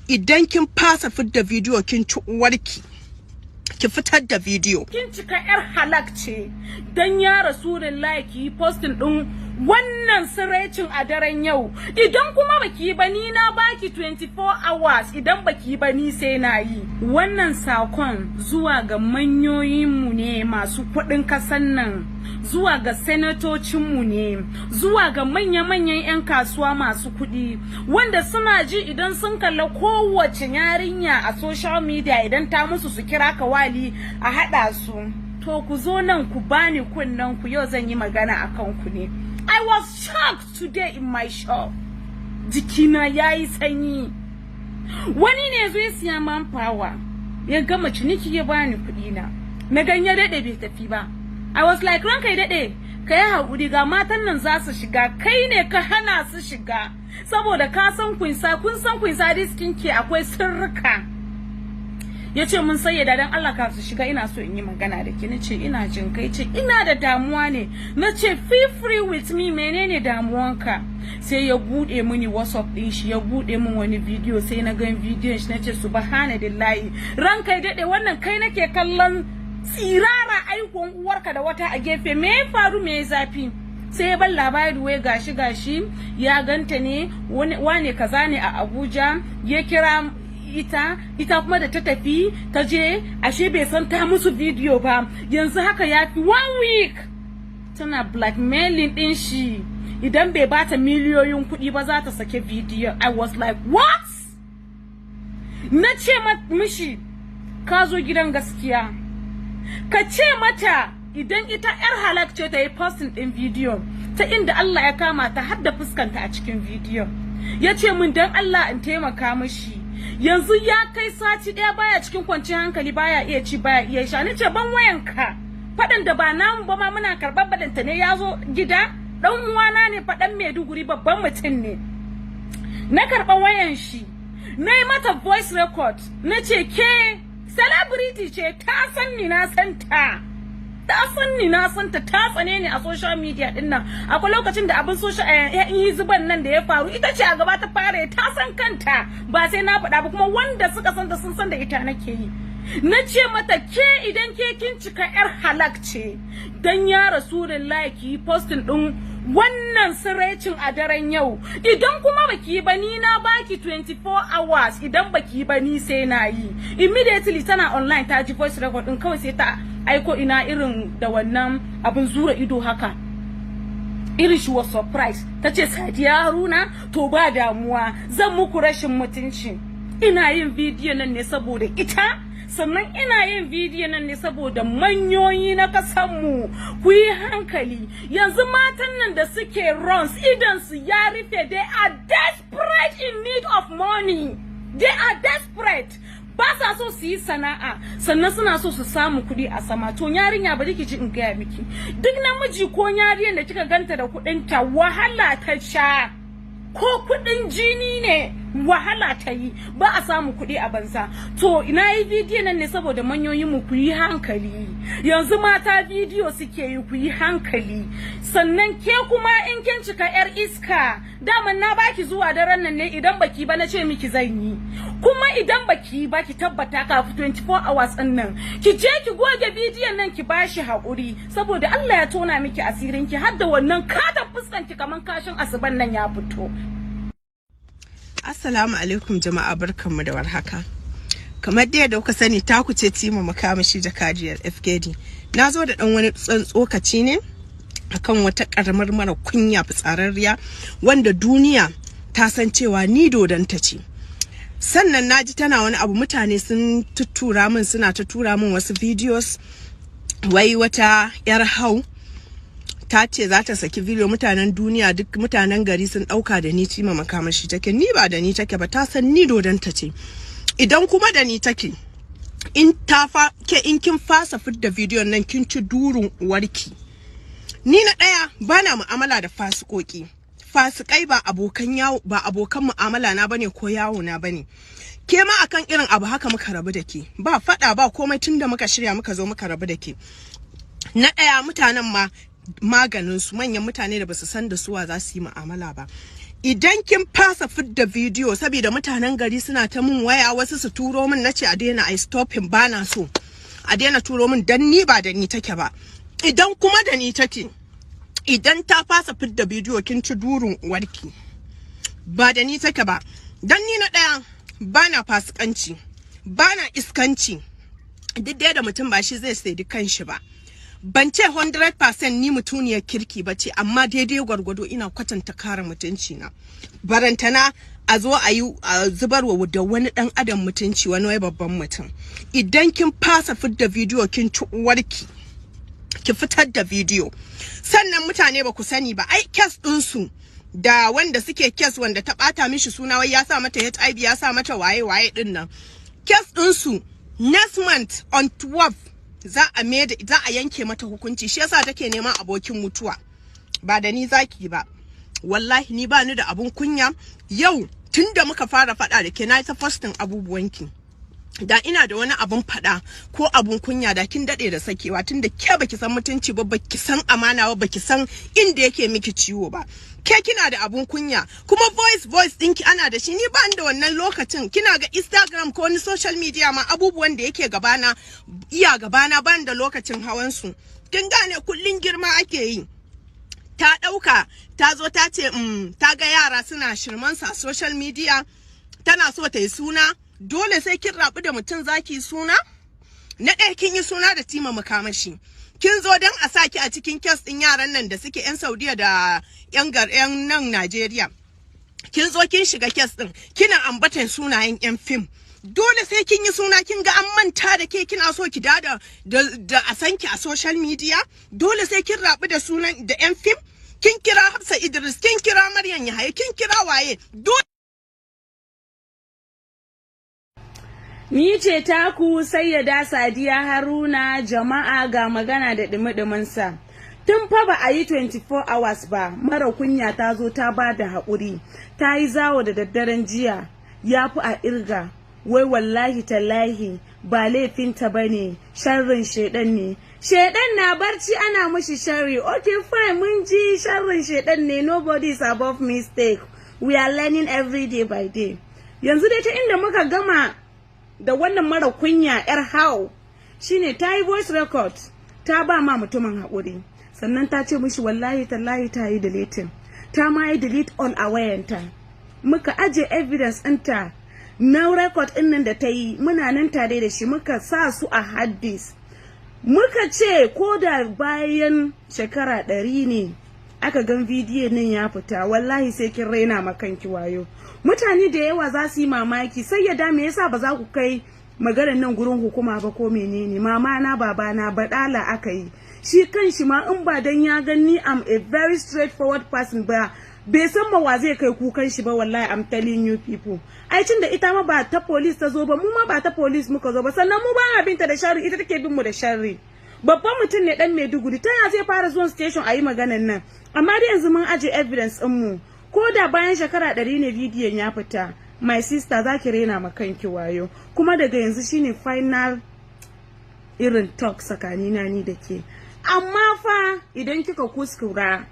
Idan kin fasa fidda bidiyo, kin ci uwarki. Ki fitar da bidiyo. Kin cika yar halak ce, dan ya Rasulullahi ki yi posting din wannan siraicin a daren yau. Idan kuma baki yi ba, ni na baki 24 hours. Idan baki yi ba, ni sai na yi. Wannan sakon zuwa ga manyoyinmu ne masu kuɗin kasan nan, zuwa ga senatocinmu ne, zuwa ga manya-manyan 'yan kasuwa masu kuɗi wanda suna ji idan sun kalla kowace yarinya a social media, idan ta musu su kira kawali a haɗa su. To, ku zo nan ku bani kunnen ku, yau zan yi magana akan ku ne. I was shocked today in my shop. Jikina yayi sanyi. Wani ne zai siya man power, ya gama ciniki, ya bani kuɗi na. Na gan ya daɗe bai tafi ba. I was like, "Ranka ya daɗe, ka yi haƙuri, ga matan nan za su shiga, kai ne ka hana su shiga. Saboda ka san kunsa, kun san kunsa riskin ke akwai sirrika." Ya ce mun, "Sayyada, dan Allah ka su shiga, ina so in yi magana da ke." Nace, "Ina jin kai." Ce, "Ina da damuwa ne." Nace, "Feel free with me, menene damuwanka?" Sai ya bude mini WhatsApp din shi, ya bude min wani video. Sai na gan bidiyon shi, nace, "Subhanallahi, ranka ya dade, wannan kai nake kallon tsirara aikon uwarka da wata a gefe. Me ya faru? Me ya zafi?" Sai ya ban labari, wai gashi gashi, ya ganta ne, wane kaza ne a Abuja, ya kira ita, ita kuma da ta tafi ta je, ashe bai san ta musu bidiyo ba. Yanzu haka ya fi one week tana blackmailing din shi, idan bai bata miliyoyin kuɗi ba za ta sake bidiyo. I was like, "What?" Na ce mishi, "Ka zo gidan gaskiya. Ka ce mata idan ita yar halak ce ta yi posting din bidiyo ta inda Allah ya kama ta har da fuskanta a cikin bidiyo." Ya ce min dan Allah in taimaka mishi, yanzu ya kai sati ɗaya baya cikin kwanciyar hankali, baya iya ci, baya iya sha. Ni ce, "Ban wayanka." Faɗan da ba namu ba ma muna karɓar badanta ne. Ya zo gida, ɗan uwana ne, faɗan Maiduguri, babban mutum ne. Na karɓa wayan shi, na yi mata voice record. Na ce, "Ke celebrity ce, ta san ni, na san ta, ta san ni, na san ta, ta tsane ni a social media din nan. Akwai lokacin da abin social yi zuban nan da ya faru, ita ce a gaba ta fara. Ta san kanta, ba sai na faɗa ba, kuma wanda suka san ta sun san da ita nake yi." Na ce mata, "Ke idan ke kin cika yar halak ce, dan ya Rasulullahi ki yi posting din wannan siraicin a daren yau. Idan kuma baki yi ba, ni na baki 24 hours. Idan baki yi ba, ni sai na yi." Immediately tana online, ta ji voice record din, kawai sai ta aiko ina irin da wannan abin zura ido haka, irin she was surprised. Ta ce, "Sadiya Haruna, to ba damuwa, zan muku rashin mutunci." Ina yin bidiyo nan ne saboda ita, sannan ina yin bidiyo nan ne saboda manyoyi na kasanmu. Ku yi hankali. Yanzu matan nan da suke runs, idan su ya rufe. They are desperate in need of money. They are desperate. Ba sa so su yi sana'a, sannan suna so su samu kuɗi a sama. To yarinya, bari ki ji in gaya miki, duk namiji ko yarinyar da kika ganta da kuɗinta, wahala ta sha. Ko kuɗin jini ne, wahala ta yi. Ba a samu kuɗi a banza. To ina yi bidiyo nan ne saboda manyoyin mu, ku yi hankali. Yanzu mata bidiyo suke yi, ku yi hankali. Sannan ke kuma in kin cika yar iska, daman na baki zuwa daren nan ne. Idan baki ba, na ce miki zan yi. Kuma idan baki ba, ki tabbata kafin 24 hours din nan ki je ki goge bidiyon nan, ki bashi haƙuri, saboda Allah ya tona miki asirin ki, har da wannan katon fuskan ki kaman kashin asuban nan ya fito. Assalamu alaikum jama'a, barkanmu da warhaka. Kamar dai da kuka sani, taku ce Tima Makamashi, jakadiyar FKD. Na zo da ɗan wani tsokaci ne akan wata karamar mara kunya, fitsararriya, wanda duniya ta san cewa ni dodanta ce. Sannan na ji tana wani abu, mutane sun tuttura min, suna ta tura min wasu videos, wai wata 'yar hau ta ce za ta saki video. Mutanen duniya, duk mutanen gari sun dauka da ni Tima Makamashi take. Ni ba da ni take ba, ta san ni dodanta ce. Idan kuma da ni take, in ta fa ke, in kin fasa fidda bidiyon nan, kin ci durun uwarki. Ni na daya, bana mu'amala da fasikoki, fasikai ba abokan yawo, ba abokan mu'amala na bane ko yawo na bane. Ke ma akan irin abu haka muka rabu da ke, ba fada ba komai, tunda muka shirya muka zo muka rabu da ke. Na daya, mutanen ma maganin su manyan mutane da basu san da suwa za su yi mu'amala ba. Idan kin fasa fidda bidiyo, saboda mutanen gari suna ta mun waya, wasu su turo min, nace a daina, ai stopping, bana so, a daina turo min, dan ni ba da ni take ba. Idan kuma da ni take, idan ta fasa fidda bidiyo, kin ci durun uwarki. Ba da ni take ba, dan ni na ɗaya bana fasikanci, bana iskanci. Duk da mutum ba shi zai saidi kanshi ba. Ban ce 100% ni mutuniyar kirki ba ce, amma daidai gwargwado ina kwatanta kare mutunci na. Barantana a zo a yi zubarwa da wani dan adam mutunci, wani wai babban mutum. Idan kin fasa fidda bidiyo, kin ci uwarki. Ki fitar da bidiyo. Sannan mutane ba ku sani ba, ai case ɗinsu da wanda suke case, wanda ta bata mishi suna, wai ya sa mata HIV, ya sa mata waye waye din nan, case ɗinsu next month on 12 za a yanke mata hukunci. Shi yasa take neman abokin mutuwa. Ba da ni zaki ba, wallahi ni ba ni da abun kunya. Yau tunda muka fara faɗa da ke, na ta posting abubuwanki. Da ina da wani abun faɗa ko abun kunya, da kin daɗe da sakewa, tunda ke baki san mutunci ba, baki san amana ba, baki san inda yake miki ciwo ba. Ke kina da abun kunya, kuma voice ɗinki ana da shi. Ni ba da wannan lokacin. Kina ga Instagram ko wani social media ma, abubuwan da yake gabana iya gabana, ban da lokacin hawan su. Kin gane? Kullun girma ake yi. Ta ɗauka ta zo ta ce ta ga yara suna shirmansa a social media, tana so ta yi suna. Dole sai kin rabu da mutum zaki suna? Na ɗaya, kin yi suna da Tima Makamashi. Kin zo don a saki a cikin case ɗin yaran nan da suke 'yan Saudiya da 'yan yan nan Najeriya. Kin zo kin shiga case ɗin, kina ambatan sunayen 'yan fim. Dole sai kin yi suna, kin ga an manta da ke, kina so ki dada da a san ki a social media. Dole sai kin rabu da sunan da 'yan fim. Kin kira Hafsa Idris, kin kira Maryam Yahaya, kin kira waye. Dole Ni ce taku Sayyada Sadiya Haruna. Jama'a, ga magana da dumi sa. Tun fa ba a yi 24 hours ba, mara kunya ta zo ta ba da haƙuri. Ta yi zawo da daddaren jiya, ya fi a irga. Wai wallahi tallahi ba laifinta ba ne, sharrin shaidan ne. Shaidan na barci ana mushi sharri. Okay, fine, mun ji sharrin shaidan ne. Nobody is above mistake. We are learning every day by day. Yanzu dai ta inda muka gama da wannan mara kunya yar hau shine ta yi voice record, ta ba ma mutumin haƙuri, sannan ta ce mishi wallahi tallahi ta yi deleting, ta ma yi delete all a wayanta. Muka aje evidence ɗinta na record ɗin nan da ta yi, muna nan tare da shi. Muka sa su a hard disk, muka ce ko da bayan shekara 100 ne aka gan bidiyon nan ya fita, wallahi sai kin raina makanki wayo. Mutane da yawa za su yi mamaki, sai ya da me yasa ba za ku kai maganar nan gurin hukuma ba ko menene? Mama na, baba na, badala aka yi. Shi kan shi ma, in ba dan ya gani I'm a very straightforward person ba, bai san ma wa zai kai kukan shi ba. Wallahi, I'm telling you people, ai cin da ita ma ba ta police ta zo ba, mu ma ba ta police muka zo ba. Sannan mu ba binta da sharri, ita take bin mu da sharri. Babban mutum ne dan Maiduguri, ta ya zai fara zuwan station a yi maganan nan? Amma dai yanzu mun aje evidence din mu, ko da bayan shekara 100 ne bidiyon ya fita, my sister, za ki rena ma kanki wayo. Kuma daga yanzu shine final irin talk tsakanina ni da ke. Amma fa idan kika kuskura,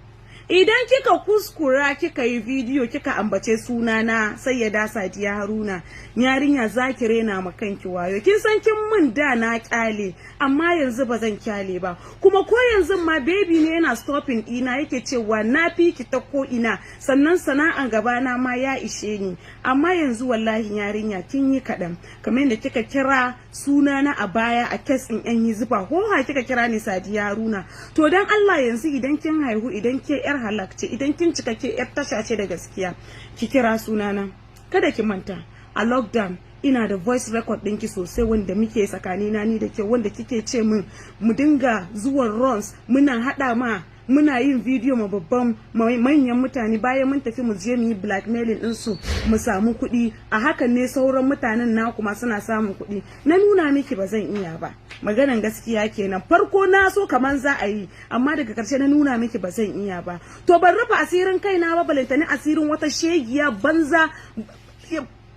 idan kika kuskura kika yi bidiyo kika ambace sunana Sayyada Sadiya Haruna, yarinya, za ki rena ma kanki wayo. Kin san kin mun da na kyale, amma yanzu ba zan kyale ba. Kuma ko yanzu ma baby ne yana stopping ina, yake cewa na fi ki ta ko ina, sannan sana'an gaba na ma ya ishe ni. Amma yanzu wallahi yarinya, kin yi kaɗan. Kamar yadda kika kira sunana a baya a case ɗin yan zuba ko ha, kika kira ni Sadiya Haruna, to dan Allah yanzu idan kin haihu, idan ke yar halak ce, idan kin cika ke yar tasha ce da gaskiya, ki kira sunana. Kada ki manta, a lockdown ina da voice record ɗinki sosai wanda muke tsakanina ni da ke, wanda kike ce min mu dinga zuwan runs, muna haɗa ma, muna yin video ma babban manyan mutane, bayan mun tafi mu je mu yi blackmailing ɗinsu mu samu kuɗi. A hakan ne sauran mutanen na kuma suna samun kuɗi. Na nuna miki ba zan iya ba. Maganan gaskiya kenan. Farko na so kaman za a yi, amma daga karshe na nuna miki ba zan iya ba. To ban rufe asirin kaina ba, balantani asirin wata shegiya banza.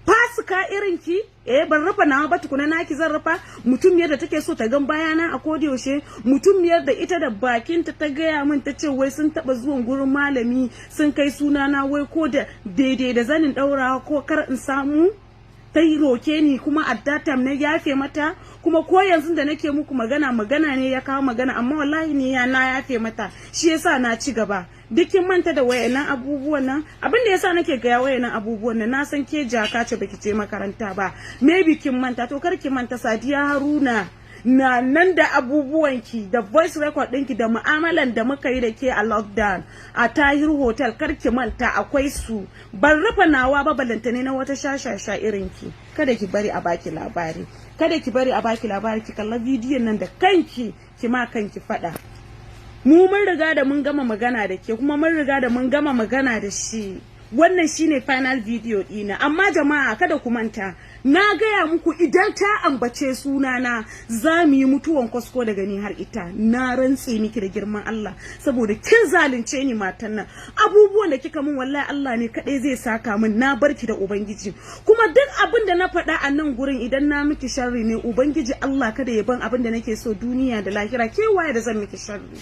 Fasika irin ki, eh, ban rufa nawa ba tukuna, naki zan rufa. Mutum yadda take so ta gan bayana a koda yaushe, mutum yadda ita da bakinta ta gaya min, ta ce wai sun taba zuwan gurin malami, sun kai sunana, wai ko da daidai da zanin daurawa ko kar in samu, ta yi roke ni, kuma at that time na yafe mata. Kuma ko yanzu da nake muku magana, magana ne ya kawo magana, amma wallahi ni ya na yafe mata, shi yasa na ci gaba. Duk kin manta da wayannan abubuwan nan. Abin da yasa nake gaya wayannan abubuwan nan, na san ke jaka ce, baki je makaranta ba, maybe kin manta. To kar ki manta, Sadiya Haruna na nan da abubuwanki, da voice record ɗinki, da mu'amalan da muka yi da ke a lockdown a Tahir Hotel. Kar ki manta, akwai su. Ban rufe nawa ba, balantane na wata shashasha irin ki. Kada ki bari a baki labari, kada ki bari a baki labari. Ki kalla bidiyon nan da kanki, ki ma kanki faɗa. Mu mun riga da mun gama magana da ke, kuma mun riga da mun gama magana da shi. Wannan shine final video dina. Amma jama'a, kada ku manta na gaya muku, idan ta ambace sunana, za mu yi mutuwan kwasko daga ni har ita. Na rantse miki da girman Allah, saboda kin zalunce ni, matan nan. Abubuwan da kika min, wallahi Allah ne kadai zai saka min. Na barki da Ubangiji. Kuma duk abin da na faɗa a nan gurin, idan na miki sharri ne, Ubangiji Allah kada ya ban abin da nake so duniya da lahira. Ke waye da zan miki sharri?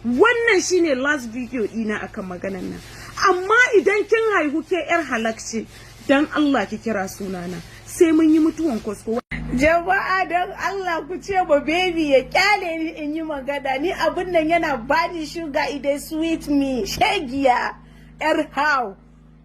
Wannan shine last video dina akan maganan nan. Amma idan kin haihu, ke yar halakci, dan Allah ki kira sunana, sai mun yi mutuwan kwasko. Jama'a, don Allah ku ce ba baby ya kyale ni in yi magana. Ni abun nan yana bani sugar, e dey sweet me. Shegiya yar how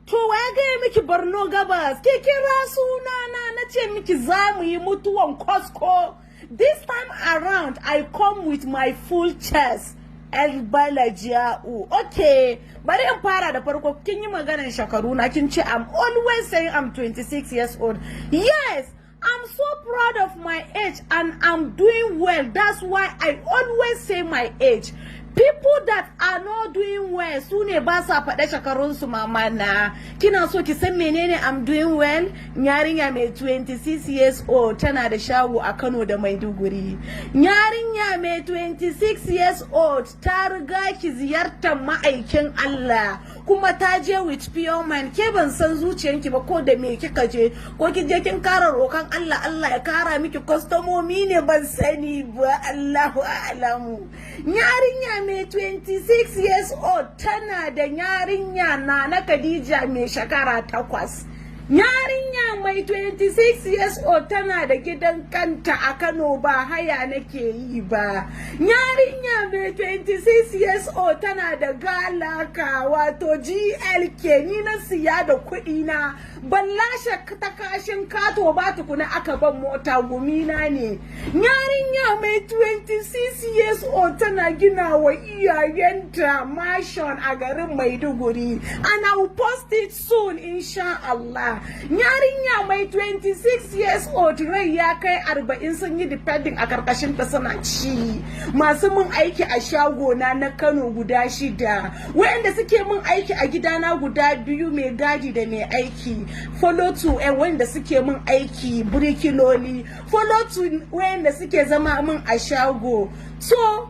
to wa gaya miki Borno Gabas? Ke kira sunana, na ce miki za mu yi mutuwan kwasko. This time around I come with my full chest. El Balaja'u. Okay, bari in fara da farko. Kin yi maganar shekaru na, kin ce I'm always saying I'm 26 years old. Yes, I'm so proud of my age and I'm doing well. That's why I always say my age. People that are not doing well su ne ba sa faɗa shekarunsu. Mama na, kina so ki san menene I'm doing well? Yarinya mai 26 years old tana da shago a Kano da Maiduguri. Yarinya mai 26 years old ta riga ki ziyartar ma'aikin Allah, kuma ta je with pure mind. Ke ban san zuciyanki ba, ko da me kika je, ko kin je kin kara rokan Allah, Allah ya kara miki kwastomomi ne, ban sani ba, Allahu a'lamu. Yarinya mai 26 years old tana da yarinya na na Khadija mai shekara 8. Yarinya mai 26 years old tana da gidan kanta a Kano, ba haya nake yi ba. Yarinya mai 26 years old tana da galaka, wato GLK, ni na siya da kuɗi na. Ban lashe ta kashin kato ba tukuna aka ban mota, gumina ne. Yarinya mai 26 years old tana gina wa iyayenta mansion a garin Maiduguri, and I will post it soon, insha Allah. Yarinya mai 26 years old, rai ya kai 40 sun yi depending a karkashin ta suna ci. Masu mun aiki a shago na na Kano guda shida, wayanda suke mun aiki a gidana guda biyu, mai gadi da mai aiki, follow to wanda suke mun aiki birikiloli, follow to wayanda suke zama mun a shago. So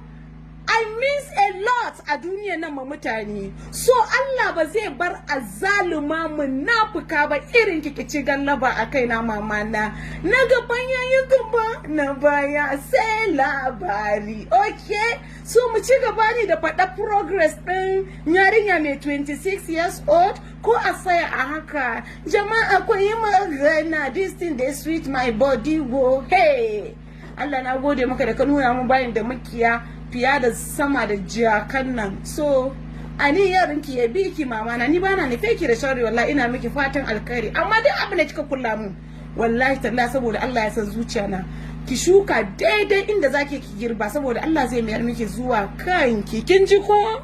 I means a lot a duniya nan ma mutane. So Allah ba zai bar azzaluma munafuka ba irin ki ci gallaba a kaina, mama na. Na gaban yayi gaba, na baya sai labari. Okay, so mu ci gaba ne da faɗa progress ɗin yarinya mai 26 years old, ko a tsaya a haka? Jama'a, ku yi magana. This thing dey sweet my body wo. Hey Allah, na gode maka da ka nuna mu bayan da mukiya fiya da sama da jakan nan. So ani yarinki ya bi ki, mama na, ni bana nufe ki da sharri, wallahi ina miki fatan alkhairi. Amma duk abin da kika kula mun, wallahi tallahi, saboda Allah ya san zuciya na, ki shuka daidai inda zaki ki girba, saboda Allah zai mayar miki zuwa kanki. Kin ji ko?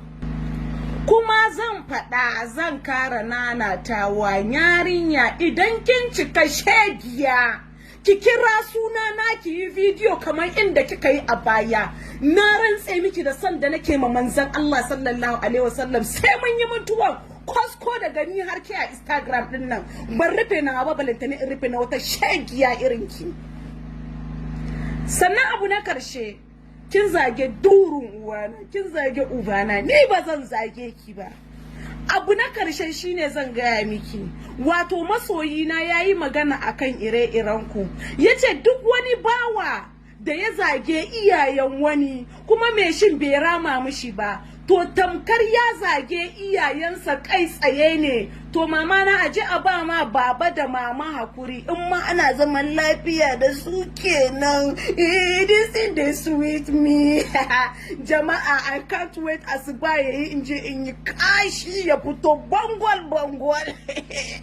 Kuma zan faɗa, zan kara nanatawa, yarinya, idan kin cika shegiya, ki kira suna na, ki yi bidiyo kamar inda kika yi a baya. Na rantse miki da san da nake ma manzon Allah sallallahu alaihi wasallam, sai mun yi mutuwan kwasko daga ni har ke a Instagram din nan. Ban rufe na ba, balantane in rufe na wata shegiya irin ki. Sannan abu na karshe, kin zage durun uwana, kin zage ubana, ni ba zan zage ki ba. Abu na karshe shine zan gaya miki, wato masoyina ya yi magana akan ire-iren ku, ya ce duk wani bawa da ya zage iyayen wani kuma mai shin bai rama mishi ba, to tamkar ya zage iyayensa kai tsaye ne. To mama na, aje a ba ma baba da mama hakuri, in ma ana zaman lafiya da su kenan. This thing dey sweet me. Jama'a, I can't wait asuba yayi in je in yi kashi ya fito bangwal bangwal.